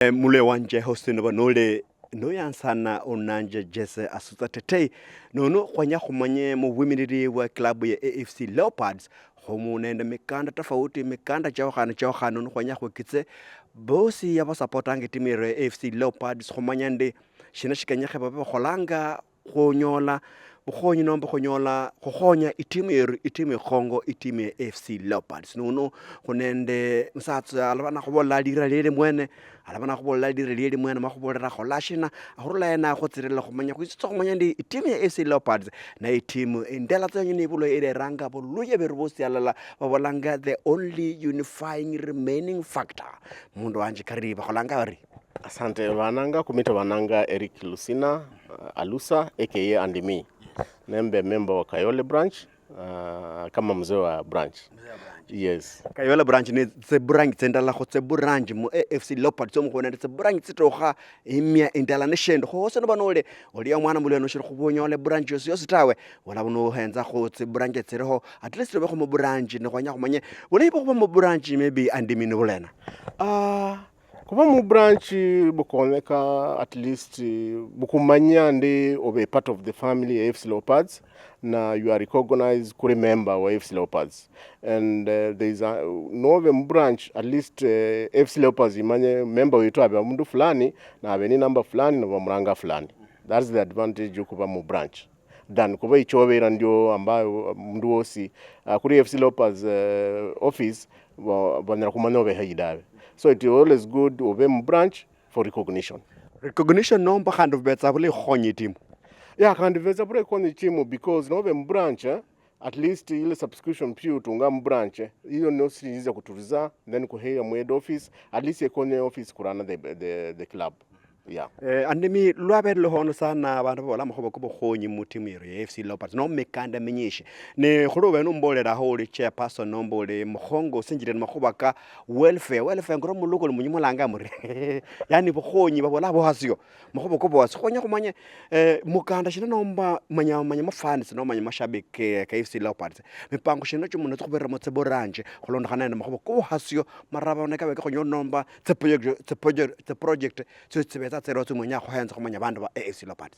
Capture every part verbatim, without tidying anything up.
Eh, mule wanje hosi noba nole noyansana onanje Jesse Asuta Tetei. Nono khwenya khumanye mu bwimiriri bwa club ya A F C Leopards, khumu nende mikanda tofauti, mikanda chaokhane chaokhane, nono khwenya khwekitse bosi yabasapotanga etimu ya A F C Leopards, khumanya ndi shina shikenyekhe babe bakholanga khunyola bukhonyi nomba khunyola khukhonya itimu yeru, itimu ikhongo, itimu ya A F C Leopards. Nono khunende musatsa alaba nakhubola lira lili mwene, alaba nakhubola lira lili mwene, makhubolera khola shina, akhurula yena akhutsirila khumanya, khwitsitsa khumanya ndi itimu ya A F C Leopards na itimu indala tsa yonyene ibulwa ireranga buluya beru bosi alala, babolanga the only unifying remaining factor. Mundu wanje karibu, bakholanga bari? Asante, bananga, kumita bananga Eric Lusina, uh, Alusa, A K A Andimi. Nembe member wa Kayole branch, uh, kama mzee wa branch. Mzee wa branch. Yes. Kayole branch ni tse branch tsendala khu tse branch mu A F C Leopards omukhonende tse branch tsitokha imia indala neshende. Khose noba nole, oli omwana mulio noshiri khubunyola branch yosi yosi tawe. Wala buno henza khu tse branch tsiriho, at least obe khu mu branch ne khwenya khumanye. Bulayi bwa khuba mu branch maybe Andimi ni bulena. Ah, Kuba mu branch bukonyeka, at least bukumanya ndi obe part of the family ya A F C Leopards, na you are recognized kuri member wa A F C Leopards. And, uh, there is a, nobe mu branch, at least, uh, A F C Leopards imanye member wetu abe mundu fulani, na abe ni number fulani, na bamuranga fulani. That's the advantage yokuba mu branch than kuba ichobera ndio ambayo mundu wosi, uh, kuri A F C Leopards, uh, office, ba-, banyala kumanya obeha idabe. So it is always good obe mu branch for recognition. Recognition nomba khandi bubetsa bulayi khukhonya itimu? Yeah, khandi bubetsa bulayi khukhonya itimu because nobe mu branch, eh, at least ile subscription fee utunga mu branch, eh, iyo ndio siringi za kutuliza, then kuheya mu head office, at least ekonye office kurana the, the, the club. Yeah. Eh, Andimi, lwabere luhono sana abandu babola amakhuba kobukhonyi mu timu yeru ya A F C Leopards, no mikanda minyishi. Ne khuli ube numboleraho uli chairperson nomba uli mukhongo osinjire ni makhuba ka welfare. Welfare ngoro muluko ni munyuma langa muri. Yani bukhonyi babola buhasio. Makhuba kobuhasio. Khwenya khumanye, eh, mukanda shina nomba manya, manya mafans no manya mashabiki ke, ke A F C Leopards. Mipango shina chomunatsa khuberamo tse boranje, khulondokhana nende makhuba kobuhasio, maraba ne kabe kakhonyo nomba tse project, tse project, tse project tsio tsibetsa tsireo tsimwenya khuhenza khumanya bandu ba A F C Leopards?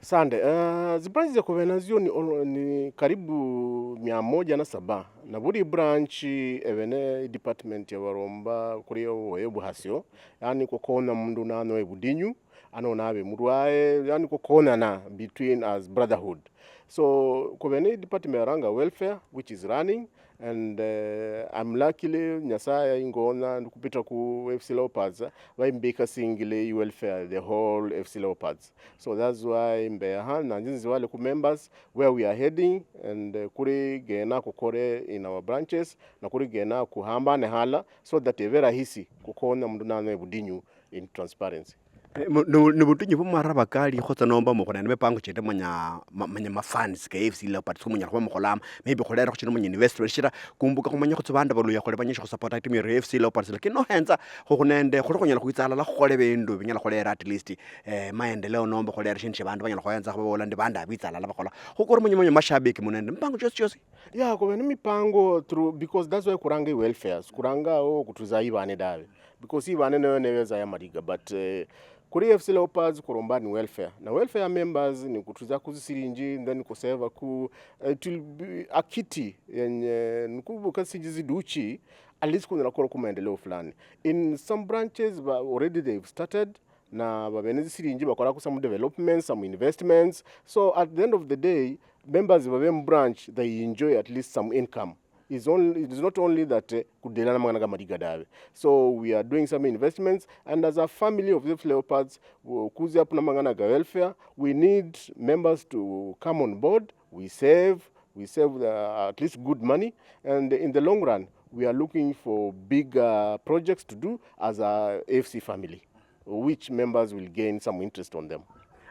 Sande, eh, zibranch zia kube nazio ni olo-, ni karibu mia moja na saba. Na buli branch ebe ne department ya baromba kuri oyo buhasio, yani kukona mundu nano ebudinyu, ano nabe murwae, yani kukonana between as brotherhood. So, kube ne department yaranga welfare, which is running, and, eh, I'm luckily, Nyasaye ingona, kupita ku A F C Leopards, baimbika singile i welfare, the whole A F C Leopards. So that's why mbeha, na nzinzi wale ku members, where we are heading, and, eh, kuri gena kukore in our branches, na kuri gena kuhambane hala, so that ebe rahisi kukona mundu nano ebudinyu in transparency. Eh, mu-, nu-, ni butinyu bumara bakali khotsa nomba mukhuna ne mipango chete manya, ma-, manya mafans ke A F C Leopards kho munyala khuba mukholama, maybe khulerakho chino manya investment shira kumbuka khumanya khutsi bandu baluya khole banyesha khusapota timu ya A F C Leopards, lakini nohenza kho khunende khuli khunyala khwitsa alala khukhole bindu binyala khulera at least, eh, maendeleo nomba khulera shindu shia bandu banyala khuhenza khubola ndi bandu abitsa alala bakhola. Khukora manya, manya mashabiki munende mipango chiosi chiosi. Yeah, kube ni mipango through, because that's why kuranga i welfares, kuranga o kutuza ibane dawe. Because ibane nayo nebeza ya mariga, but, eh, kuri A F C Leopards kuromba ni welfare. Na welfare members ni kutuza kuzisiringi, then kuseva ku, eh, it will be a kitty, yenye, nikubuka siringi ziduchi, at least kunyala kukora ku maendeleo fulani. In some branches, ba, already they've started, na babe nezisiringi bakora ku some developments, some investments. So at the end of the day, members babe mu branch, they enjoy at least some income. It's only, it is not only that, eh, kudelana mangana ga mariga dawe. So we are doing some investments, and as a family of the Leopards, we, kuzi up na mangana ga welfare, we need members to come on board. We save, we save, uh, at least good money, and in the long run, we are looking for bigger projects to do as a A F C family, which members will gain some interest on them.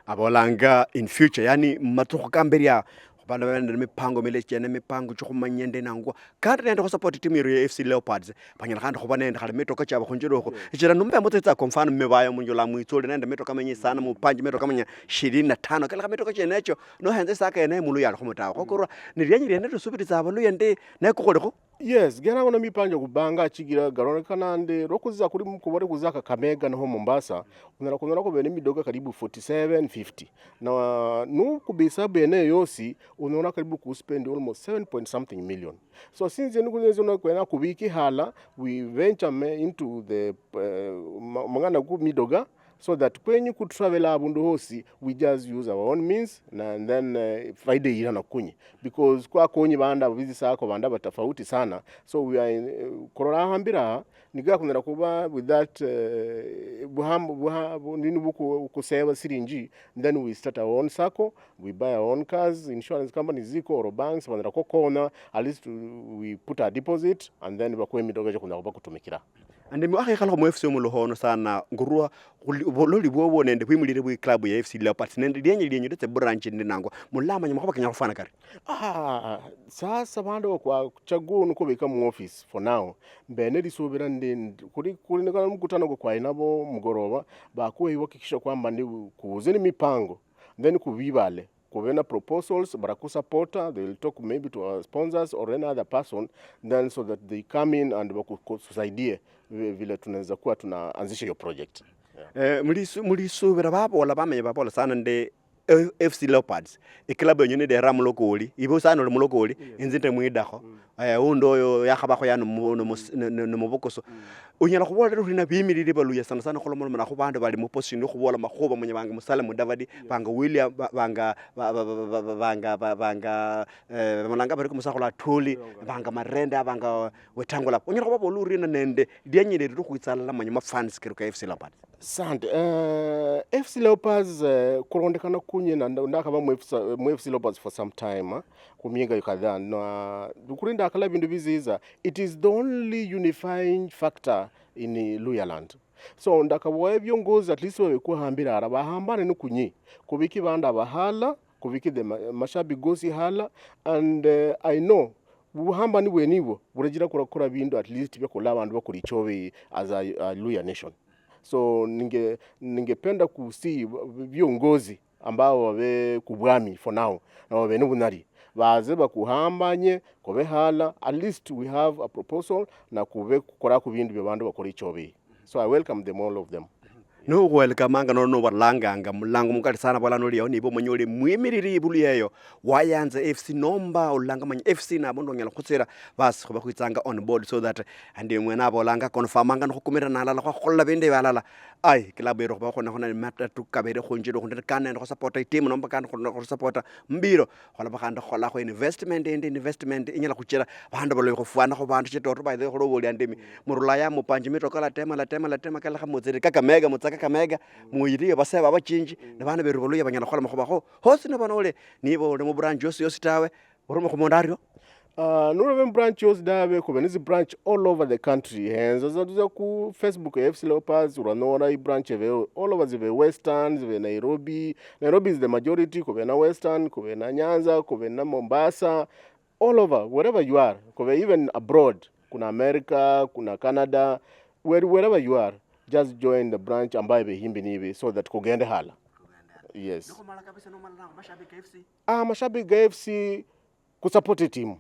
Abolanga in future, yani matukhu kamberi a, bandu bende ne mipango milechi chene, mipango chokhumanya nde nangwa. Kandi nende khusupport timu yeru ya A F C Leopards, banyala khandi khuba nende khali mitoka chiabwe khunjira okhu. Sichira numbe mutsetsa kwa mfano mmebayo munjula mwitsuli nende mitoka minyi sana, mupanji mitoka manya ishirini na tano. Kala mitoka chenecho, nohenza isaka yene mulu yali khumutawa. Khokorwa, ni lienyi liene tusubiri tsa abaluya ndi, ne kukholikho. Yes, gena ngono mipango kubanga chigira garonekana nde, rokuza kuli mukubore kuza Kakamega niho Mombasa, unyala kunyola ko bene midoga karibu forty-seven, fifty. Na nu kubisa bene yosi, unyala karibu ku spend almost seven point something million. So since ni kunyezo na kwena kubiki hala, we venture me into the, eh, ma-, mangana ku midoga, so that kwenyi ku travel abundu hosi, we just use our own means, na, and then, eh, faida ira na kunyi. Because kwa konyi banda bizi sako banda batafauti sana. So we are in, eh, kurora hambira, niga kunyala kuba with that, eh, buham-, buha-, bu-, nini buku-, kuseba siringi, then we start our own sacco, we buy our own cars, insurance companies ziko, or banks, banyala kukona, at least we put a deposit, and then bakuwe emidoga jo kunyala kuba kutumikira. Andi mwakhekhalakho mu F C omu lukhono sana, ngurwa khuli-, buloli bwobwo nende bwimilire bwe club ya F C Leopards, nende lienye lienye letse branch ndi nangwa, mulamanya makhuba kenya khufwana kari? Ah, sasa bandu bakwa chaguo nuko beka mu office for now. Mbene lisubira ndi, ndi-, kuli, kuli nikana mkutano kwa kwai nabo mugoroba, bakuwe hakikisho kwamba ndi kuuze ni mipango, then kubibale. Kube na proposals, barakusupporta, they will talk maybe to our sponsors or any other person, then so that they come in and waku-, kutusaidie vi-, vile tunaweza kuwa tunaanzisha hiyo project. Yeah. Eh, mulisu-, mulisubira babola, bamenye babola sana nde, eh, F C Leopards. Ikilabu yenyu nidera mulokoli, ibe usana oli mulokoli, yes, inzi nde mwidakho. Mm. Eh, undi oyo yakhabakho yani mu-, nomu-, mm, no-, no-, nomubukusu. Mm. Unyala khubola lero khuli na bimilili baluya sana sana khulomolomela khu bandu bali mu position yo khubola makhuba munye banga Musalia Mudavadi, yes, banga William, ba-, banga, ba-, ba-, banga, ba-, banga, eh, bamulanga bari kumusakhula Atuli, Wetangula, banga Marende, banga Wetangula. Unyala khubabola urina nende lienye lero khwitsalala manya ma fans keru ka F C Leopards? Sante. Eh, F C Leopards, eh, kurondekana kunye na nda-, ndakaba mu F C, mu F C Leopards for some time, eh, ku miaka kadhaa. Na kuri ndakala bindu biziza, it is the only unifying factor in Luhyaland. So, ndakaboya viongozi at least babe kuhambira ara, bahambane ni kunyi, kubiki bandu abahala, kubiki the ma-, mashabiki gosi hala, and, eh, I know, buhambani bwene ibwo, burejira kurakora bindu at least bia kula abandu bakora ichobe as a, a Luhya nation. So, ninge-, ningependa kusi viongozi ambao babe kubwami for now, na babe ni bunari, baze bakuhambanye, kobe hala, at least we have a proposal, na kube kukora ku bindu bia bandu bakora ichobe. So I welcome them, all of them. Nokhwelekamanga nono nobalanganga mulango mukali sana bwalano liao niba omanya oli mwimiriri ibulu yeyo, wayanza F C nomba olanga manya F C nabo ndonyala khutsira, basi khuba khwitsanga on board so that andi mwene abolanga confirmanga nokhukumirana alala khwakhola bindu alala. Ai, club yero khuba khona khona matatu kabere khunjira khundira kanende khusapota itimu nomba kandi khusapota mbiro. Khulaba khandi khukholakho investment, indi investment inyala khuchira bandu baloyi khufwanakho bandu chitoto, by the way, khulobolia ndimi. Murulaya mupanji mitoka latema, latema, latema, kalekha mutsiri Kakamega, mutsa Kakamega, muyiriyo baseba bachinji, ne bana beru baloyi banyala khukhola makhuba kho. Hosi noba nole, niba oli mu branch yosi yosi tawe, oruma khu mundu ario. Ah, nurebe mu branch yosi dabe, khube ni zi branch all over the country. Henza za, za ku Facebook ya F C Leopards, uranora i branch ebe all over, zibe Western, zibe Nairobi, Nairobi is the majority, kube na Western, kube na Nyanza, kube na Mombasa, all over, wherever you are, kube even abroad, kuna America, kuna Canada, where, wherever you are, just join the branch ambayo ibe himbi nibi so that kugende hala. Yes. Nokhumala kabisa, nomala nabo mashabiki F C. Ah, mashabiki ga F C, kusapoti timu.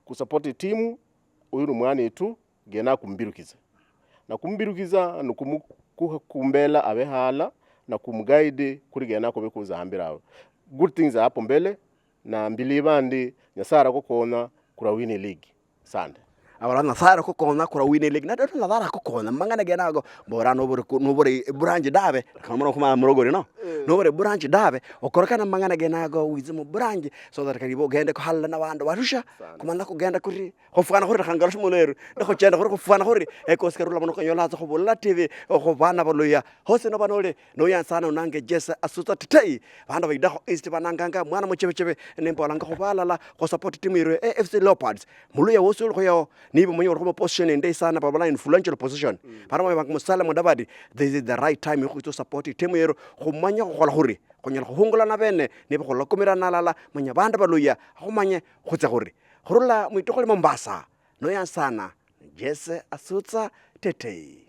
Kusapoti timu, uyu ni mwanetu, gena kumbirukiza. Na kumbirukiza, ni kumu-, kuha-, kumbela abe hala, na kumguide kuri gena kube kuza hambira awo. Good things are hapo mbele, na mbili bandi, Nyasaye arakukonya kura win league. Sande. Abala Nyasaye arakukonya kura win league. Na Nyasaye arakukonya, mangana gena ago, bora nobore ku-, nobore branch dabe, kama mwana kumana murogori, no? Eh. Nobore branch dabe, okorokana mangana gena ago, wize mu branch, so that karibu ogende kuhalala na bandu barusha, sande, kumana kugenda kuri, khufwana khuri khangala shumuleru, ne khuchenda khuri khufwana khuri, ekosi karula muno kanyola tsa khubula T V, okho bana baluya, hosi no banole, no yansana unange Jesse Asuta Tetei, bana baidakho East bananganga, mwana muchebechebe, nembolanga khubalala, khusupport timu yirwe, A F C Leopards, muluya wosi uli khuyo, niba mwenye uli khuba position indeyi sana, babala influential position, mm, bana banga Musalia Mudavadi, this is the right time yokhwitsa support timu yero, khumanya khukhola khuri, khunyala khuhungulana bene, niba khulakumirana alala, manya bandu baluya, khumanye khutsia khuri. Khurula mwitukhu li Mombasa, noyansana, Jesse Asutsa Tetei.